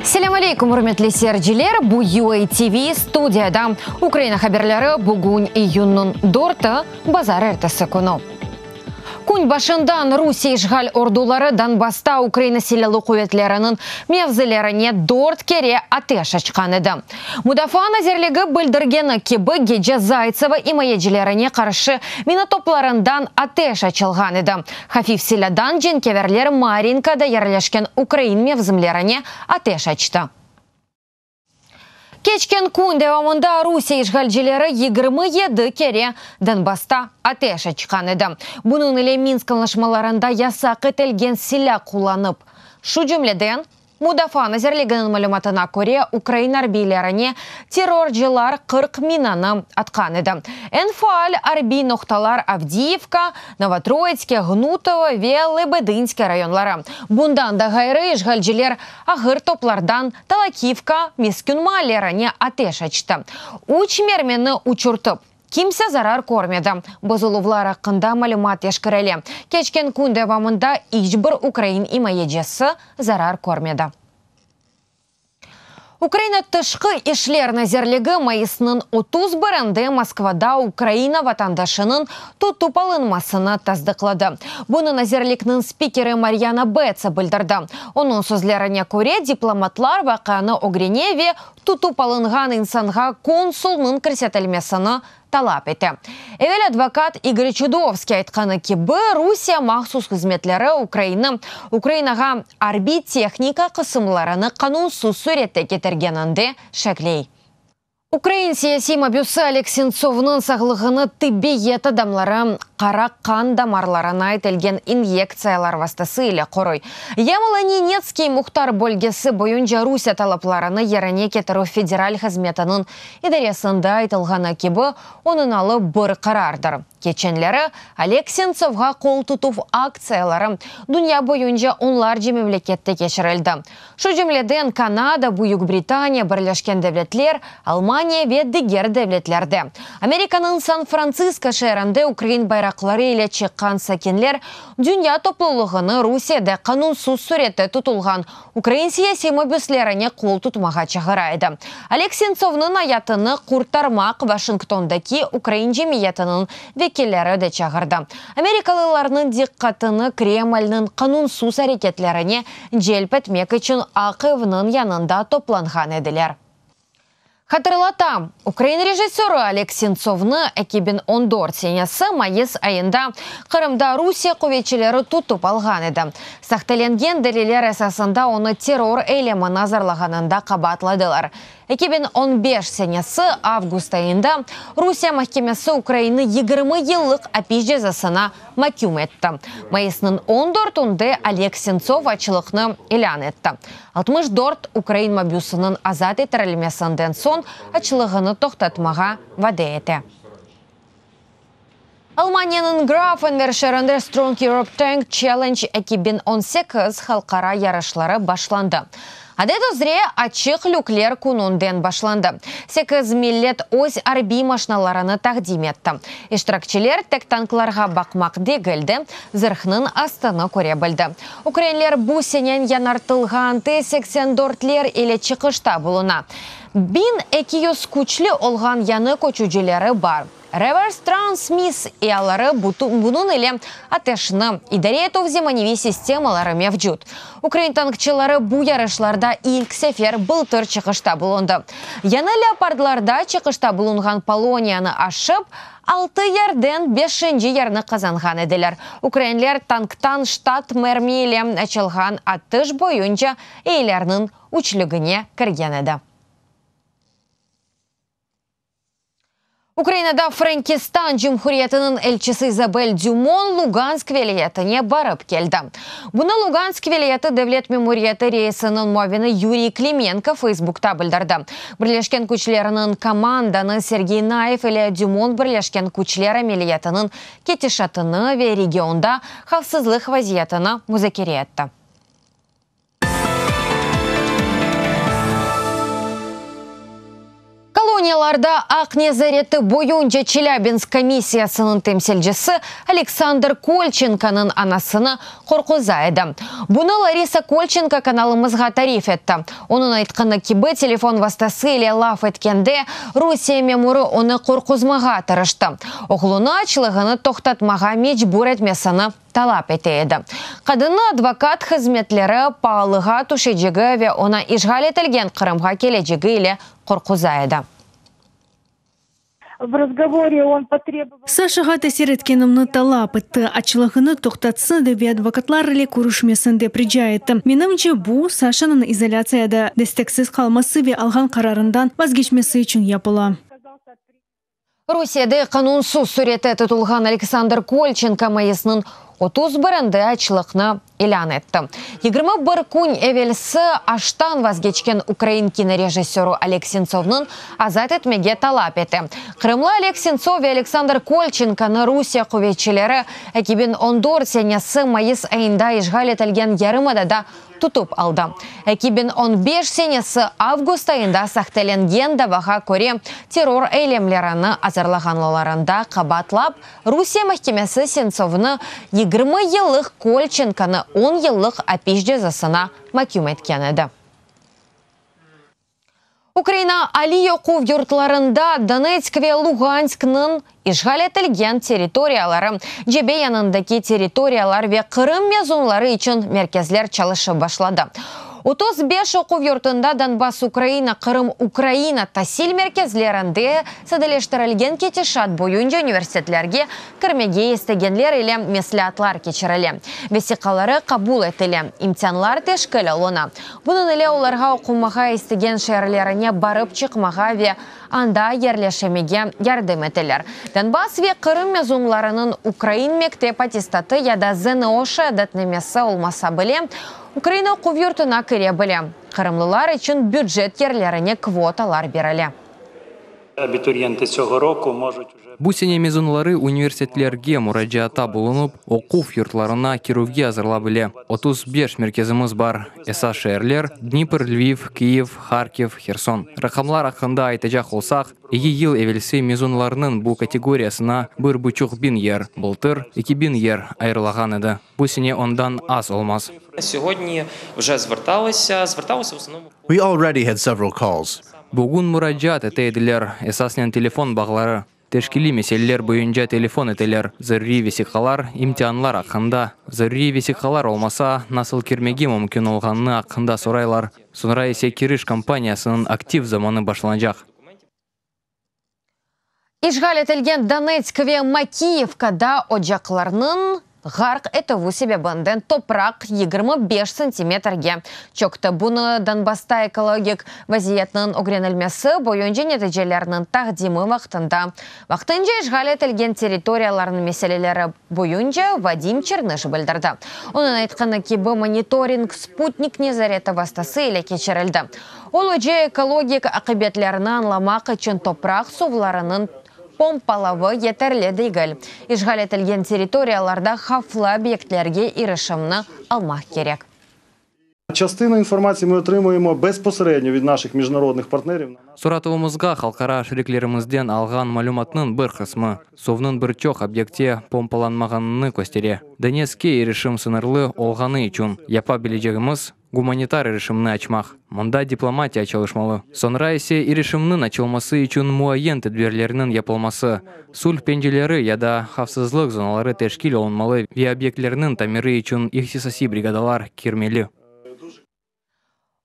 Selâm aleykum, ürmetli seyirciler! Bu UA TV studiyada Ukraina haberleri bugün iyünniñ dörtü, bazar ertesi künü. Kün başından Rusiye işğal orduları Donbassta Ukraina Silâlı quvetleriniñ mevzilerine dört kere ateş açqan edi. Mudafaa nazirligi bildirgeni kibi, gece Zaytsevo imayecilerine qarşı minatoplarından ateş açılğan edi. Hafif silâdan cenkeverler Marinkada yerleşken ukrain mevzimlerine ateş açtı. Keçken kün devamında Rusiye işğalcileri 27 kere Donbassta ateş açqan edi. Bunıñ ile Minsk añlaşmalarında yasaq etilgen silâ qullanıp, şu cümleden, Mudafaa nazirliginiñ malümatına köre, ukrain arbiylerine terrorcılar 40 minanı atqan edi. Eñ faal arbiy noqtalar Avdiyivka, Novotroitske, Ğnutovo ve Lebedınske rayonları. Bundan da ğayrı, işğalciler ağır toplardan Talakivka meskün maallerine ateş açtı, üç mermini uçurtıp. Kimse zarar körmedi. Bozuluvlar aqqında malümat teşkerile. Keçken kün devamında iç bir ukrain imayecisi zarar körmedi. Ukraina Tışqı işler nazirligi mayısnıñ 31-nde Moskvada Ukraina vatandaşınıñ tutıp alınmasını tasdıqladı. Bunı nazirlikniñ spikeri Maryana Betsa bildirdi. Onıñ sözlerine köre, diplomatlar vaqianı ögrene ve tutıp alınğan insanğa konsulnıñ kirsetilmesini talap ete. Evel advokat İgor Çudovskiy aytqanı kibi, Rusiye mahsus hızmetleri Ukrainı Ukrainağa arbiy tehnika qısımlarını qanunsız sürette ketirgeninde şekley. Ukrain siyasiy mabüsi Oleg Sentsovnıñ sağlığını tibbiyet adamları qara qan damarlarına etilgen inyektsiyalar vastası ile qoruy. Yamalo-Nenetskiy muhtar bölgesi boyunca Rusiye talaplarını yerine ketirüv federal hızmetiniñ idaresinde aytılğanı kibi, onıñ alı bir qarardır. Keçenleri Oleg Sentsovğa qol tutuv aktsiyaları dünya boyunca onlarca memlekette keçirildi. Şu cümleden, Kanada, Büyük Britaniya, Birleşken Devletler, Almaniya ve diger devletlerde. Amerikanıñ San-Frantsisko şeerinde ukrain bayraqları ile çıqqan sakinler dünya toplulığını Rusiyede qanunsız sürette tutulğan ukrain siyasiy mabüslerine qol tutmağa çağıra edi. Oleg Sentsovnıñ ayatını qurtarmaq Washingtondaki ukrain cemiyetiniñ vekilleri de çağırdı. Amerikalılarnıñ diqqatını Kremlniñ qanunsız areketlerine celp etmek içün Aq Evniñ yanında toplanğan ediler. Hatırlatam, ukrain rejissörı Oleg Sentsovnı 2014 senesi mayıs ayında Qırımda Rusiye quvetçileri tutıp alğan edi. Sahtelengen deliller esasında onı terror eylemini azırlağanında qabaatladılar. 2015 senesi avgust ayında Rusiye mahkemesi ukrainni 20 yıllıq apis cezasına maküm etti. Mayısnıñ on dörtünde Oleg Sentsov açlıqnı ilân etti. 64 ukrain mabüsiniñ azat ettirilmesinden soñ açlığını toqtatmağa vade ete. Almaniyanıñ Grafenwer şeerinde Strong Europe Tank Challenge 2018 halqara yarışları başlandı. Adet üzre, açıq lükler kününden başlandı. Sekiz millet öz arbiy maşnalarını taqdim etti. İştirakçiler tek tanklarğa baqmaq degil de, zırhnıñ astını köre bildi. Ukrainler bu senen yañartılğan T 84-ler ile çıqışta buluna. 1200 küçlü olğan yañı köçücileri bar. Reverse Trans MİS-İAları, bunıñ ile ateşni idare etüv zemaneviy sistemaları mevcut. Ukrain tankçıları bu yarışlarda ilk sefer bıltır çıqışta bulundı. Yañı Leopardlarda çıqışta bulunğan Poloniyanı aşıp, altı yerden beşinci yerni qazanğan ediler. Ukrainler tanktan ştat mermi ile açılğan atış boyunca eyilerniñ üçlügine kirgen edi. Ukrainada Frenkistan Cumhuriyetiniñ elçisi İzabel Dümon Lugansk vilâyetine barıp keldi. Bunı Lugansk vilâyeti devlet memuriyeti reisiniñ muavini Yuriy Klimenko Feysbukta bildirdi. Birleşken küçleriniñ komandanı Sergey Nayev ile Dümon Birleşken küçler ameliyatınıñ ketişatını ve regionda havfsızlıq vaziyetini muzakere etti. Koloniyalarda aq nezareti boyunca Çelâbinsk komissiyasınıñ temsilcisi Aleksandr Kolçenkonıñ anasını qorquza edi. Bunı Larisa Kolçenko kanalımızğa tarif etti. Onıñ aytqanı kibi, telefon vastası ile laf etkende, Rusiye memurı onı qorquzmağa tırıştı, oğlunı açlığını toqtatmağa mecbur etmesini talap ete edi. Qadınnı advokat hızmetleri paalığa tüşecegi ve oña işğal etilgen Qırımğa kelecegi ile qorquza edi. Saşağa tesir etkenimni talap etti, açlığını toqtatsın dep ve advokatlar ile körüşmesin dep rica etti. Menimce, bu, Saşanıñ izolâtsiyada desteksiz qalması ve alğan qararından vazgeçmesi içün yapıla. Rusiyede qanunsız sürette tutulğan Aleksandr Kolçenko mayısnıñ 31-nde açlıqnı ilân etti. 21 kün evelsi aştan vazgeçken ukrain kinorejissörı Oleg Sentsovnıñ azat etmege talap ete. Qırımlı Oleg Sentsov ve Aleksandr Kolçenkonı Rusiye quvetçileri 2014 senesi mayıs ayında işğal etilgen yarımadada tutıp aldı. 2015 senesi avgust ayında sahtelengen davağa köre terror eylemlerini azırlağanlarında qabaatlap, Rusiye mahkemesi Sentsovnı 20 yıllıq, Kolçenkonı on yıllıq apis cezasına maküm etken edi. Ukraina aliy oquv yurtlarında Donetsk ve Lugansknıñ işğal etilgen territoriyaları, cebe yanındaki territoriyalar ve Qırım mezunları içün merkezler çalışıp başladı. 35 oquv yurtunda Donbass Ukraina, Qırım Ukraina tasil merkezlerinde sadeleştirilgen ketişat boyunca universitetlerge kirmege istegenler ile mesleatlar keçirile, vesiqaları qabul etile, imtianlar teşkil oluna. Bunıñ ile olarğa oqumağa istegen şeerlerine barıp çıqmağa ve anda yerleşemege yardım eteler. Donbass ve Qırım mezunlarınıñ ukrain mektep attestatı ya da ZNO şeadetnamesi olmasa bile, Ukraina oquv yurtuna kire bile. Qırımlılar içün bücet yerlerine kvotalar berile. Abituriyenti tsього roku можуть уже. Bu sene mezunları universitetlerge muracaatta bulunıp, oquv yurtlarına kirüvge azırla bile. 35 merkezimiz bar. Esas şeerler, Dnipr, Lviv, Kyiv, Harkiv, Herson. Raqamlar aqqında aytacaq olsaq, eki yıl evelsi mezunlarnıñ bu kategoriyasına bir buçuq biñ yer, bıltır 2000 yer ayırılağan edi. Bu sene ondan az olmaz. We already had several calls. Bugün muracaat ete ediler, esasnen telefon bağları. Teşkiliy meseleler boyunca telefon eteler, zaruriy vesiqalar, imtianlar aqqında. Zaruriy vesiqalar olmasa, nasıl kirmege mümkün olğanını aqqında soraylar. Soñra ise kiriş kampaniyasınıñ aktiv zamanı başlanacaq. İşğal etilgen Donetsk ve Makiyevkada ocaqlarnıñ ğarq etüvi sebebinden topraq 25 santimetrge çökti. Bunı Donbassta ekologik vaziyetniñ ögrenilmesi boyunca neticelerniñ taqdimi vaqtında vaqtınca işğal etilgen territoriyalarnıñ meseleleri boyunca Vadim Çernış bildirdi. Onıñ aytqanı kibi, monitoring sputnik nezareti vastası ile keçirildi. Olucı ekologik aqibetlerni añlamaq içün topraq suvlarınıñ pompalavı yeterli degil. İşğal etilgen territoriyalarda havflı obyektlerge irişimni almaq kerek. Частину информации ми отримуємо безпосередньо від наших міжнародних партнерів. Soratuvımızğa halqara şeriklerimizden alğan malümatnıñ bir qısmı, suvnıñ bir çoq obyektte pompalanmağanını köstere. Donetskke irişim sıñırlı olğanı içün, yapa bilecegimiz, Gumanitar irişimni açmaq. Mında diplomatiya çalışmalı. Soñra ise irişimniñ açılması içün muayyen tedbirlerniñ yapılması, sulh penceleri ya da havfsızlıq zonaları teşkil olunmalı ve obyektlerniñ tamiri içün ihtisasiy brigadalar kirmeli.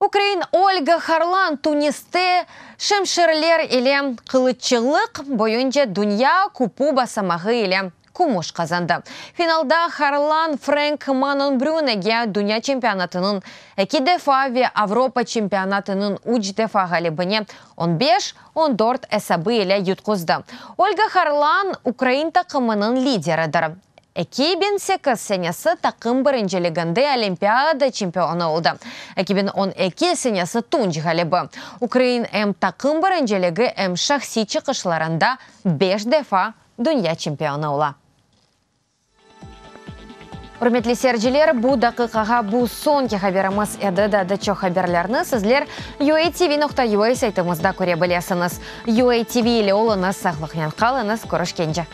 Ukrain Olga Harlan Tuniste şemşirler ile qılıççılıq boyunca dünya kupu basamağı ile kümüş qazandı. Finalda Harlan Frenk Manon Brünege, dünya çempionatınıñ eki defa ve Avropa çempionatınıñ üç defa ğalibine on beş, on dört esabı ile yutquzdı. Olga Harlan ukrain taqımınıñ lideridir. 2008 senesi taqım birinciliginde Olimpiada çempionı oldı. 2012 senesi tunç ğalibi. Ukrain em taqım birinciligi, em şahsiy çıqışlarında beş defa dünya çempionı ola. Ürmetli seyirciler, bu daqiqağa bu soñki haberimiz edi. Daa da çoq haberlerni sizler uatv.ua saytımızda köre bilesiñiz. UATV ile oluñız, sağlıqnen qalıñız, körüşkence!